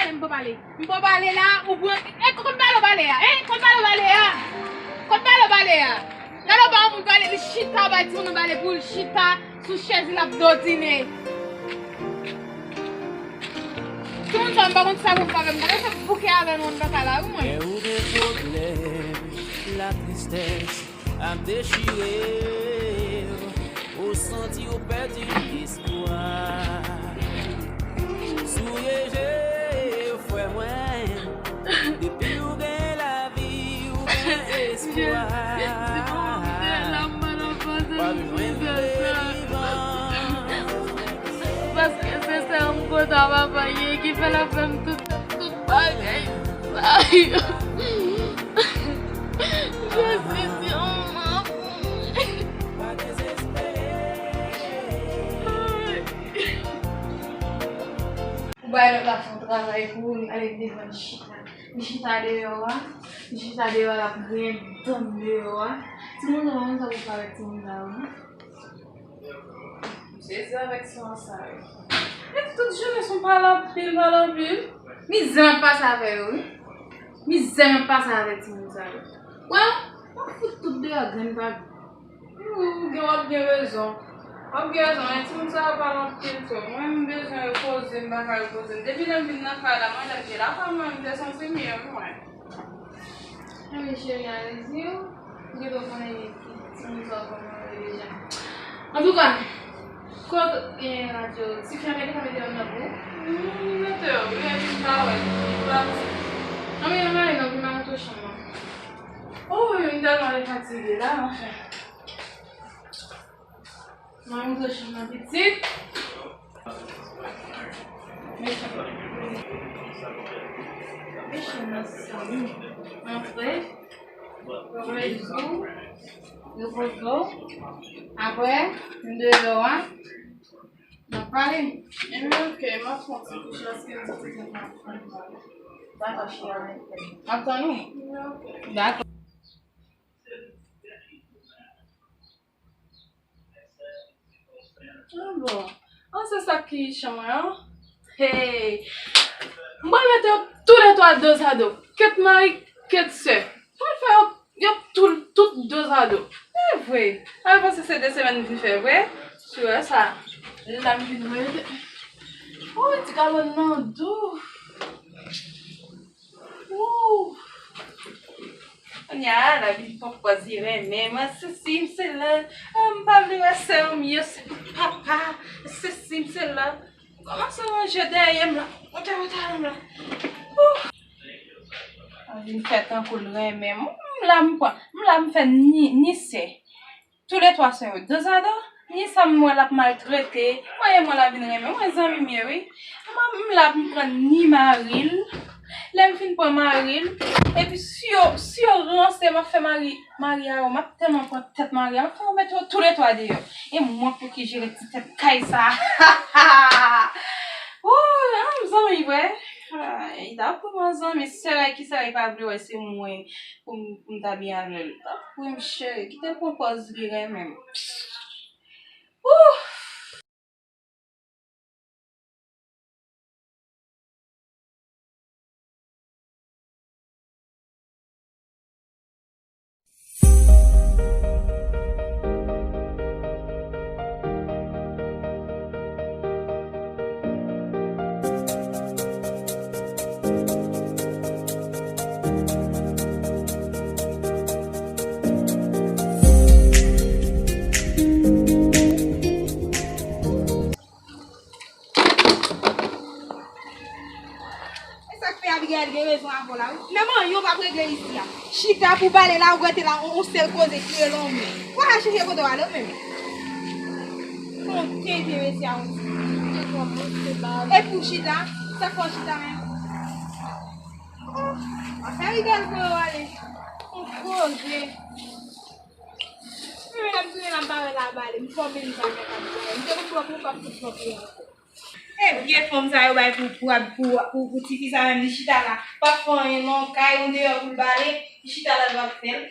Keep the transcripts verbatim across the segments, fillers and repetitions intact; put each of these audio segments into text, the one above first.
M pa pale. M pa pale la, ou pran. E, kon pale w pale a? Hein? Kon pale w pale a? Kon pale w pale a? Gade w ba yon moun pale, li chita, w ba timoun nan pale pou l chita sou chèz li, l ap dodine. Timoun sa, m pa konn sa pou m fè avè m. Gade se bouke avè nou anndan kay la, wi, mwen. Lè ou gen pwoblèm, latristès ap dechire w, ou santi w pèdi espwa. Souye je w, frè mwen, depi w gen lavi, w gen espwa. W ap jwenn delivrans. Paske se sè m kontan papa ye ki fè l ap fè m tout, tout bagay sa yo. Jezi, se yon manman. Ou bay lòt la fè yon travay pou ou, li ale devan li chita. Li chita deyò a, li chita deyò a, l ap griyen dan deyò a. Timoun sa, mwen sa pou parèt timoun sa yo, non? M sezi avèk san sa yo. Epi tout jounen se yon pale anpil, pale anpil. Mizè m ap pase avè yo, wi. Mizè m ap pase avèk timoun sa yo. Wè, m ap fout tout deyò grenn pa grenn. Ou gen, w ap gen rezon. W ap gen rezon, men timoun sa yo pale anpil twòp. Mwen, m bezwen repoze, m pa ka repoze m. Depi lè m vin nan kay la, mwen, lè m te la, pa mwen, m te santi m ye, mwen. Anben cheri, a rezi w, m gentan konnen ki timoun sa w konn manje deja. Antouka, kote w genyen radyo? Tifi an te gentan mete yo nan pou ou? M mete yo wi, epi m pa wè li, li pati. Anben, ann ale non, pou m al montre w chanm nan. O, m tèlman fatige la, anfen. Mwen montre chanm nan pitit. Men chanm nan. Men chanm nan sa wi. Antre. Rezo. Repoze w. Apre, m deyò a. N ap pale. Ebyen, oke, m ap pran ti kouch la, paske m santi m ap pran. Dakò, cheri. M ap tann ou. Dakò. Ah bon. Ah, se sa ki chanm mwen an. Hey. M pral mete yo toulètwa dozado. Kèt mari, kèt sè. M pral fè yo, yo tout, tout dozado. E vre. A, m panse se de semèn m vin fè vre. Sou wè sa. La m vin mete. Oh, ti kalòt nan dou. Wouw! Kounye a la, li pran pòz li renmen mwen, sesi, m sela. Ah, m pa vle wè sè m yo, se pou papa, sesi, m sela. M kòmanse ranje dèyè m la, monte pantalon m la. Wouw! Mwen vin fè tankou l renmen m. M la, m pran, m la, m fè ni, ni sè. Toulètwa sè yo dozado, ni sa m wè l ap maltrete, mwen, mwen la vin renmen mwen, zanmi m ye wi. M, m la, m pran ni mari l, lè m fin pran mari l, epi si yo, si yo ranse, m ap fè mari, mari a yo, m ap tèlman pran tèt mari a, m ap fè yo mete yo toulètwa deyò. E mwen pou ki jere ti tèt kay sa. Wouy, ah, m zanmi vre. Ay, dakò, mwen zanmi, sè ki sè pa vle wè se mwen. Pou m, pou m ta byen avè l. Tanpri, m cheri, kite l pran pòz li renmen m. Ouh! E sa k fè Abigail gen rezon avè w la wi. Menm anyen w p ap regle isi a. Chita pou pale la, ou rete la, on, on sèl koze ki rele w menm. W a chèche kote w ale w menm. Konte te mesye a yon ti. Epi w chita, sa k fè w chita menm? Oh, afè Abigail voye w ale. On koze. Mwen menm tou la m pa wè l ap ale, m fòme m sa fè kap voye. M te konn pran pou w p ap fout pran pou w ankò. E vye fanm sa yo bay pou, pou, pou, pou, pou tifi sa menm, li chita la. P ap fè anyen non, kay yon deyò pou l bale, li chita la l p ap fè l.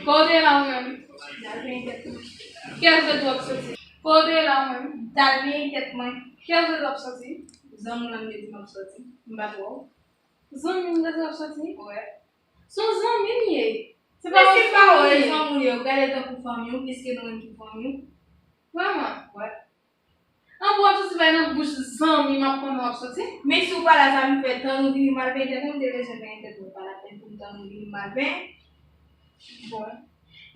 Kote la ou menm? Kiyès w te di w ap soti? Kote w ye la, ou menm? M t al benyen tèt mwen. Kiyès w te di w ap soti? Zanmi w la m te di m ap soti. M pa twò. Zanmi w te di w ap soti? Wè. Se yon zanmi m ye. Se pa yon fanmi m ye. Zanmi w ye, ou gade tankou fanmi w, plis ke nou menm ki fanmi w. Vrèman? Wè. An bon, w ap soti bay nan bouch zanmi m ap konnen w ap soti? Men si w pa la, sa m fè, tann ou vini m al benyen tèt mwen, m te bezwen benyen tèt mwen, pa lapenn pou m tann ou vini m al benyen. Bon.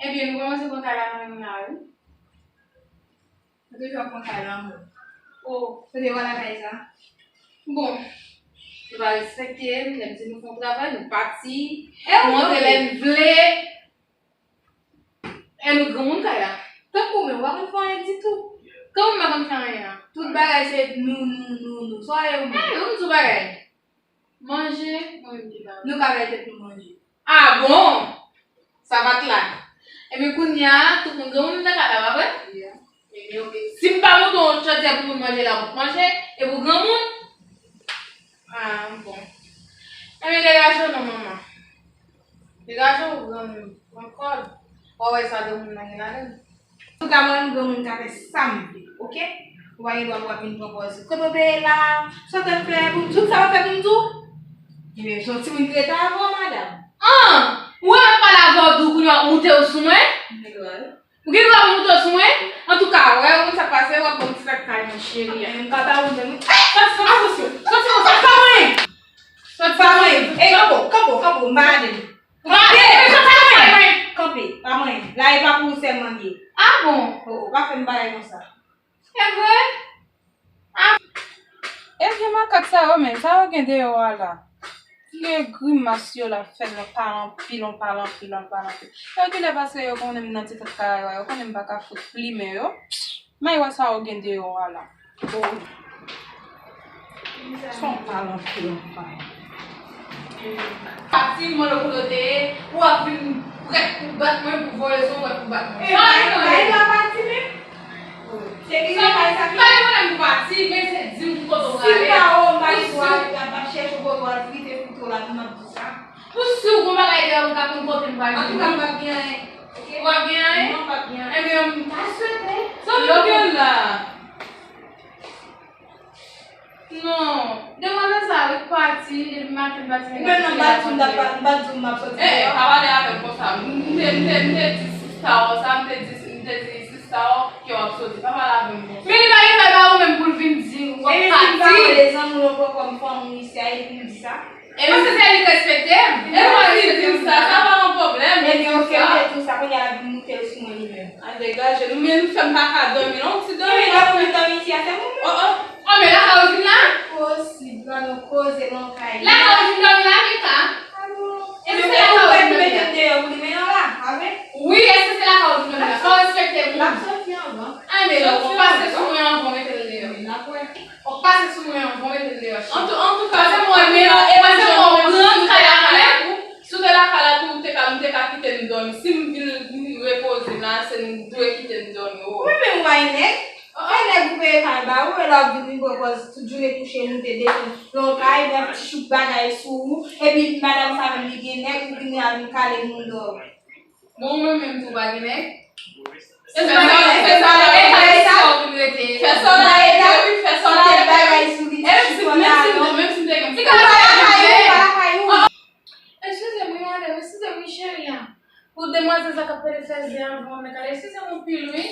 Ebyen, nou kòmanse pran kay la nan menm la, wi. Ou toujou ap pran kay la, mwen. O, kote w al lakay sa? Bon, nou pa respekte m, lè m di nou fè yon travay, nou pati, nou antre lè n vle. E nou granmoun kay la. Tankou men, ou pa konn fè anyen ditou. Kòman m pa konn fè anyen an? Tout bagay se nou, nou, nou, nou. Sa w ye ou menm? Ey, ou m di w bagay. Manje, mwen menm ki ba ou. Nou ka bay tèt nou manje. Ah bon? Sa pa t la. Ebyen, kounye a, tout moun granmoun nan kay la, pa vre? Yeah. Ebyen, oke. Si m pa montre w yon chòdyè pou moun manje la, w p ap manje, e pou granmoun? Ah, bon. Ebyen, degaje w non, manman. Degaje w, granmoun. Pran kòd. W a wè sa granmoun nan gen ladan l. Antouka, mwen menm granmoun ka fè sa m vle, oke? Ou pa gen dwa pou w ap vin pran pòz. Kote w te ye la? Sa w te fè pou m di w? Sa w fè pou m di w? Ebyen, se yon timoun ki rete avè w, madanm. An! Ou wè m ap pale avè w, di w kounye a w moute w sou mwen? M gen dwa, wi. Ou gen dwa pou moute w sou mwen? Antouka, wè, ou konn sa k pase, w ap ban m ti tèt kay mwen, cheri a. M pa ba ou menm, wi. Ey, sòti, sòti, sòti, sòti, sòti, pa mwen! Sòti, pa mwen! Ey, kanpe, kanpe, kanpe, m pa gade l. Kanpe! Kanpe, pa mwen! La e pa pou ou sèlman l ye. Ah bon? O, o, pa fè m bagay konsa. Se vre? Ah. E vye makak sa yo, men, sa yo gen deyò a la? Vye grimas yo la fè m, yo pale anpil, yo pale anpil, yo pale anpil. Yo genlè paske yo konnen m nan ti tèt karay yo, yo konnen m pa ka fout plimen yo. Men wè sa yo gen deyò a la. O. Son pale anpil anpil. Pati, mwen lè kote w te ye, ou ap vin prèt pou bat mwen, pou voye sou mwen, pou bat mwen. E, bay, bay la pati menm. Se ki sa bay sa ki bay mwen pou pati, men se di m kote w prale. Si pa ou, m pa gen dwa, y ap ap chèche kote w al frite frite w la, m ap di w sa. Pou si w gon bagay deyò, m ka konn kote m pral vini. Antouka, m p ap gen anyen. Oke? Ou p ap gen anyen? Non, m p ap gen anyen. Ebyen, m ta swete. Sa w gen la? Non. Demwazèl sa ret pati, depi maten l pati. Ou menm nan bat ou, m t ap, m bat ou, m ap soti. Eh, pa pale avè m konsa. M te, m te, m te di sista w sa, m te di, m te di sista w ke w ap soti. Pa pale avè m konsa. Men li pa gen bagay ba ou menm pou l vin di w ap pati. E si m pa rele zanmi w ankò kòm fanmi w isi a, e pou m di sa? E men se li k respekte m. E mwen respekte m sa, sa pa yon pwoblèm. Ebyen, oke, m te di w sa, kounye a l ap vin moute l sou mwen li menm. Al degaje nou, men nou fè m pa ka dòmi non, ti dòmi. Ebyen, lè w vin dòmi isi a, se pou mwen. Oh, oh. Oh, men lakay ou vin la? Posib, la nou koze nan kay la. Lakay ou vin dòmi la, Mika? Alò. Eske se lakay ou vin dòmi la? Mete m deyò pou li mennen w la, pa vre? Wi, eske se lakay ou vin dòmi la? Fò w respekte moun. L ap soti anvan. Ah, men non, w ap pase sou mwen anvan w mete l deyò. Wi, n ap wè. W ap pase sou mwen anvan w mete l deyò. Antou, antouka, se mwen menm, e mwen se mwen pran kay la menm. Si w te lakay la tou, ou te ka, m te ka kite n dòmi. Si m vin repoze m la, se m dwe kite n dòmi. Oh. Wi, men ou pa gen nèg. Fè nèg ou peye kay ba ou, e lè w ap vin li pran pòz tout jounen kouche moute desann nan kay, nan ti chouk bagay sou ou, epi madanm sa menm li gen nèg, ou vini al vin kale moun dòmi. Bon, ou menm menm tou pa gen nèg? Se sa, se sa, e kay sa ou vin rete. Fè sa w la ede, wi, fè sa w la ede, wi. E menm si, menm si, menm si m te gen ti kay la, kay ou, pa lakay ou. Eskize m, wi, madanm, eskize m, wi, cheri a. Pou demwazèl sa k ap pede fè zen anvan w mete ale, eskize m anpil, wi.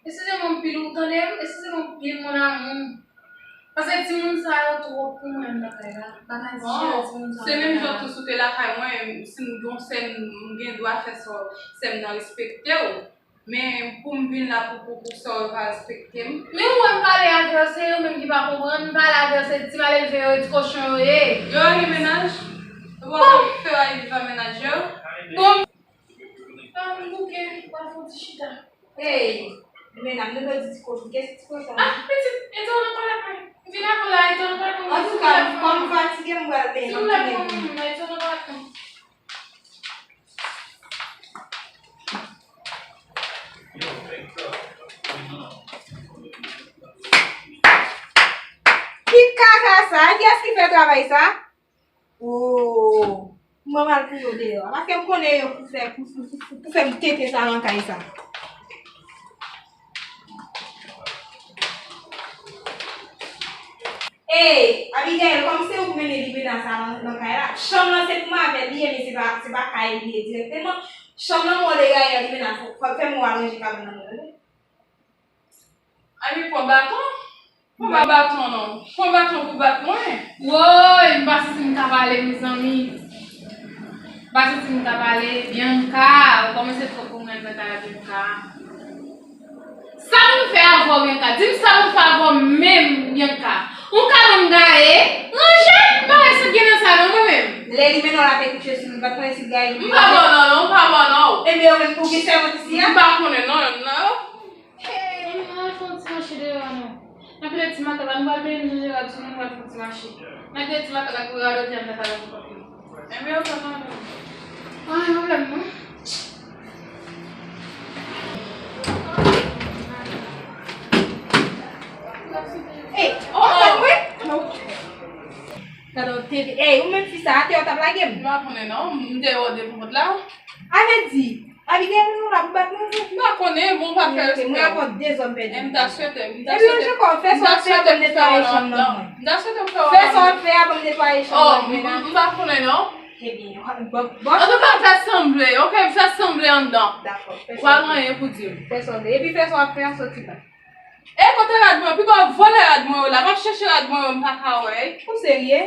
Eskize m anpil, ou tande m? Eskize m anpil, mon amour. Paske timoun sa yo twòp pou mwen nan kay la. M pa ka jere timoun sa yo nan kay la. Se menm jan tou si w te lakay mwen, si m gen yon sè m, m gen dwa fè sa, sè m nan respekte w. Men pou m vin la pou, pou, pou sa w pa respekte m. Men ou wè m pale avè yo, se yo menm ki pa konprann, m pale avè yo, se ti malelve yo, ti kochon yo ye. Yo pa gen mennaj? Yo pa fè yo al viv ak mennaj yo? Bon. Ah, m bouke, m pral fè yon ti chita. Hey, medam, nou dwe di ti kochon. Kiyès ti kochon? Ah, pitit, Etonan pa lakay. Vin avè w la, Etonan pa lakay. Antouka, kòm m fatige, m pral benyen. Si w la pou mwen, Etonan pa lakay. Ki kaka sa? Kiyès ki fè travay sa? Oh, mwen mal pou yo deyò a. Paske m konnen yo pou fè, pou, pou, pou, pou fè m tete sa nan kay sa. Ey, Abigail, kòm se ou k mennen Limena sa nan, nan kay la, chanm lan se pou mwen avè l li ye, men se pa, se pa kay li ye dirèkteman. Chanm lan mwen degayè Limena, fò, fò, fè mwen al ranje kabann nan mwen, tande? Ann pran baton? Pran ba baton non. Pran baton pou bat mwen. Woy, m pa santi m ka pale, mezanmi. M pa santi m ka pale. Bianca, ou kòmanse twò pou mwen nan kay la, Bianca. Sa pou m fè avè w, Bianca? Di m sa pou m fè avè w menm, Bianca. Ou ka ban m gaye? Ranje bagay sa k gen nan sa non, mwen menm. Lè Limena w la te kouche sou li, m pa t konnen si gaye. M pa ban non, non, m pa ban non. Ebyen, ou menm, ou gen sèvant isi a? M pa konnen non, non. Hey, nou al fè yon ti mache deyò a non. N ap kite ti matant la, nou pral benyen nan Jeran sou nou, nou pral fè yon ti mache. N ap kite ti matant la pou radote a, m ta ka radote. Enben, oke, pa pwoblèm. Pa gen pwoblèm non. Ey, oh, wi. Gade yon T V. Ey, ou menm fi sa, atè w t ap lage m? M pa konnen non, m te wè w devan pòt la. A vle di, Abigail, nou la pou bat nou tou. M pa konnen, bon, m pa fè. Ok, mwen akò dezòd pèdi. M ta swete, m ta swete. Epi, Jean Paul, fè sa w ap fè a, ban m netwaye chanm nan mwen. M ta swete m fè w. Fè sa w ap fè a, ban m netwaye chanm nan mwen. Oh, m pa konnen non. Ebyen, bon, bon. Antouka, fè sanble, ok, fè sanble anndan. Dakò, fè sanble. Ou pa gen anyen pou di m. Fè sanble. Epi fè sa w ap fè a, soti la. E kote rad mwen? Piga w vòlè rad mwen yo la. M ap chèche rad mwen yo, m pa ka wè. Ou serye?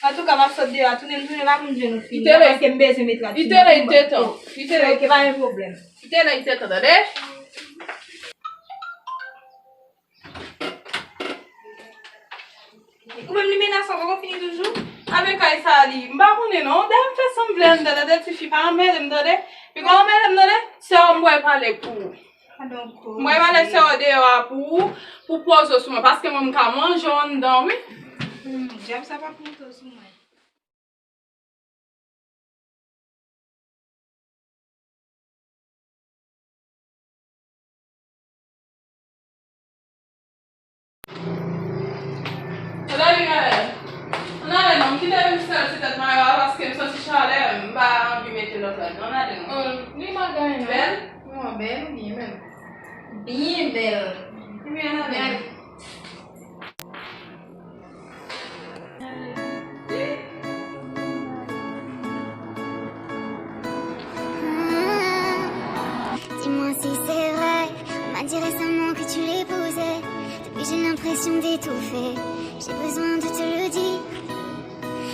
Antouka, m ap sot deyò a, tounen m tounen la pou m jwenn ou fini la, paske m bezwen met rad sou mwen. Li te lè, li te tan. Li te lè. Ok, pa gen pwoblèm. Li te lè, li te tan, tande? Ou menm, Limena, sa w poko fini toujou? Avèk kay sa li, m pa konnen non. Dayè m fè sa m vle anndan, tande, tifi, pa anmède m, tande. Piga w anmède m, tande. Se w m pral pale pou ou. Mwen pale sè w deyò a pou ou, pou poze w sou mwen, paske mwen m ka manje w anndan, wi. Hmm, dyab sa p ap monte w sou mwen. Ann ale, Gaëlle. Ann ale non, m kite m sèl sou tèt mare a paske m santi chalè, m pa anvi mete lòt rad non. Ann ale non. Li mal gaye non. Bèl? Wi, bèl, ou byen menm. Byen bèl. Ebyen, ann ale. Dis-moi si c'est vrai, on m'a dit récemment que tu l'épousais. Depuis, j'ai l'impression d'étouffer. J'ai besoin de te le dire.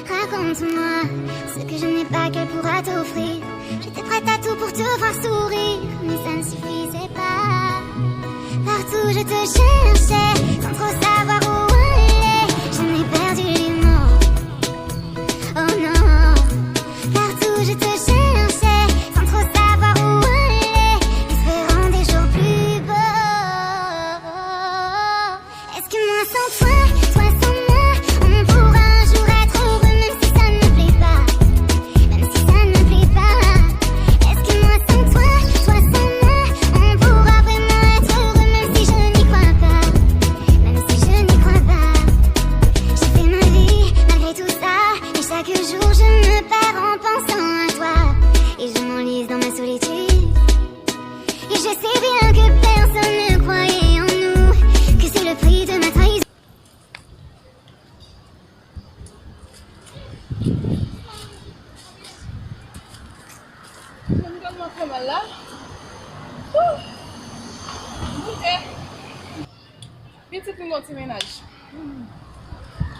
Raconte-moi ce que je n'ai pas qu'elle pourra t'offrir. J'étais prête à tout pour te voir sourire, mais ça ne suffisait pas. Partout je te cherchais, sans trop savoir où aller. J'en ai perdu les mots. Oh non. Partout je te cherchais, sans trop savoir où aller, espérant des jours plus beaux. Est-ce que moi sans toi, toi sans moi, on pourra un jour être heureux, même si ça ne me plaît pas, même si ça ne me plaît pas? Est-ce que moi sans toi, toi sans moi, on pourra vraiment être heureux, même si je n'y crois pas, même si je n'y crois pas? J'ai fait ma vie malgré tout ça, mais chaque jour je me perds en pensant à toi, et je m'enlise dans ma solitude. Et je sais bien que personne ne croyait en nous, que c'est le prix de ma trahison. Mwen tèlman fè mal la. Ouh. Pitit mwen gon ti mennaj.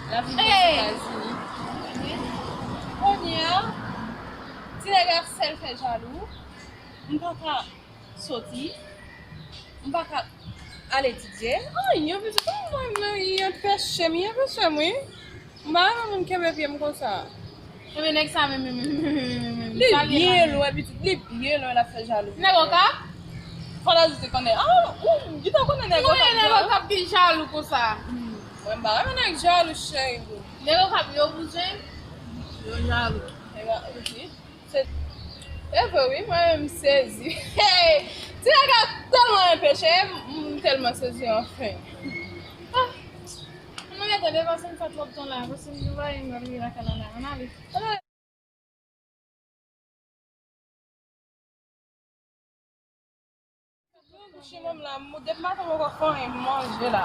L ap viv Ozetazini. Kounye a, ti nèg la sèl fè jalou. M pa ka soti. M pa ka al etidye. Anyen, pitit. Mwen menm, li anpeche m, li anpeche m, wi. M pa renmen moun kenbe pye m konsa. Ebyen, nèg sa menm, menm, menm, menm, menm, menm, li byen lwen, pitit, li byen lwen, l ap fè jalou. Nèg Okap? Fò l ajoute konnen. Ah, ou gentan konnen nèg Okap. Mwen, nèg Okap ki jalou konsa. Hmm, mwen, m pa renmen nèg jalou, cheri. Nèg Okap, yo bouzen, yo jalou. Nèg Okap, ok. Se, e vre, wi, mwen menm, m sezi. Ti nèg la tèlman anpeche, m, m tèlman sezi, anfen. Ah. Ann nou gentan depase m fè twòp tan la, paske m di w, m pral rive lakay la la. Ann ale. Kouche menm la, m, depi maten m poko fè anyen, m manje la.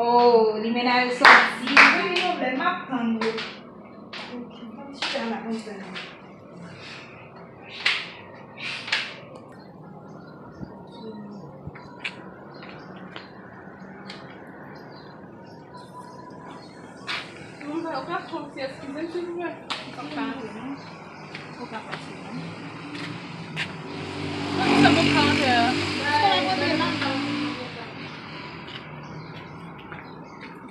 Oh, limena yo sòti. Wi, wi, non, men m ap tann yo. Ok, m ap chita la konsa. Ou ka, ou ka fè yon ti eskize m, silvouplè? Ou pa ka antre, non. Ou ka pase, non. Mwen, se mwen k ka antre a.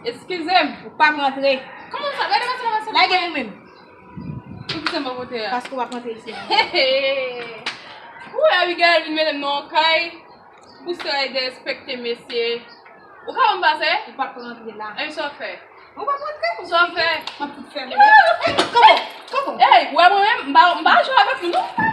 Eskize m, ou p ap rantre. Kòman sa? Gade, pase la, pase la. Lage ou menm. Poukisa m pa pote a? Paske w ap rantre isi a. Wi, Abigail vin mete m nan yon kay. Poukisa w derespekte mesye? Ou ka ban m pase? Ou p ap rantre la. Ey, sa w fè? Ou p ap rantre? Sa w fè? M ap tout fèmen. Kòman? Kòman? Ey, ou wè mwen menm, m pa, m pa jwe avèk ou, non.